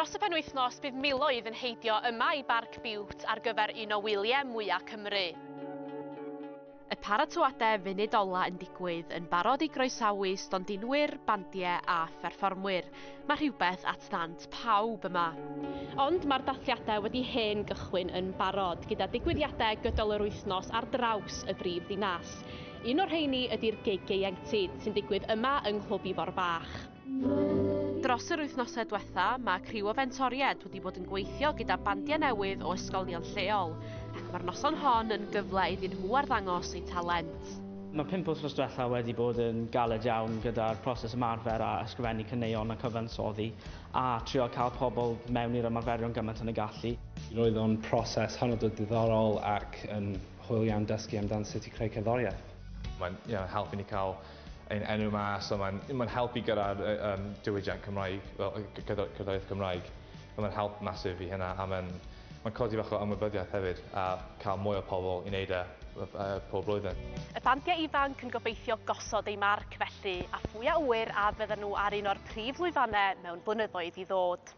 Dros y penwythnos bydd miloedd yn heidio yma i Barc Biwt ar gyfer un o wyliau mwyaf Cymru. Y paratoadau funud ola yn digwydd yn barod i groesawu stondinwyr, bandiau a pherfformwyr. Mae rhywbeth at ddant pawb yma. Ond mae'r dathliadau wedi hen gychwyn yn barod, gyda digwyddiadau gydol yr wythnos ar draws y brif ddinas. Un o'r rheini ydy'r gig ieuenctid sy'n digwydd yma yng Nghlwb Ifor Bach. Dros yr wythnosau diwetha, mae criw o fentoriaid wedi bod yn gweithio gyda bandiau newydd o ysgolion lleol, ac mae'r noson hon yn gyfle iddyn nhw arddangos eu talent. Mae 5 wythnos diwetha wedi bod yn galed iawn gyda'r proses ymarfer a ysgrifennu caneuon a cyfansoddi a trio cael pobl mewn i'r ymarferion gymaint yn y gallu. Roedd o'n proses hynod o diddorol ac yn hwyl iawn dysgu amdan sut i creu cerddoriaeth. Mae'n helpu ni cael ein enw mas, so mae'n mae helpu gyda'r diwydiant Cymraeg, fel cerddoriaeth Cymraeg. Mae'n help massive i hynna a mae'n mae codi bach o ymwybyddiaeth hefyd a cael mwy o pobl i wneud e pob blwyddyn. Y bandiau ifanc yn gobeithio gosod eu marc felly, a phwy a ŵyr a fydden nhw ar un o'r prif lwyfannau mewn blynyddoedd i ddod.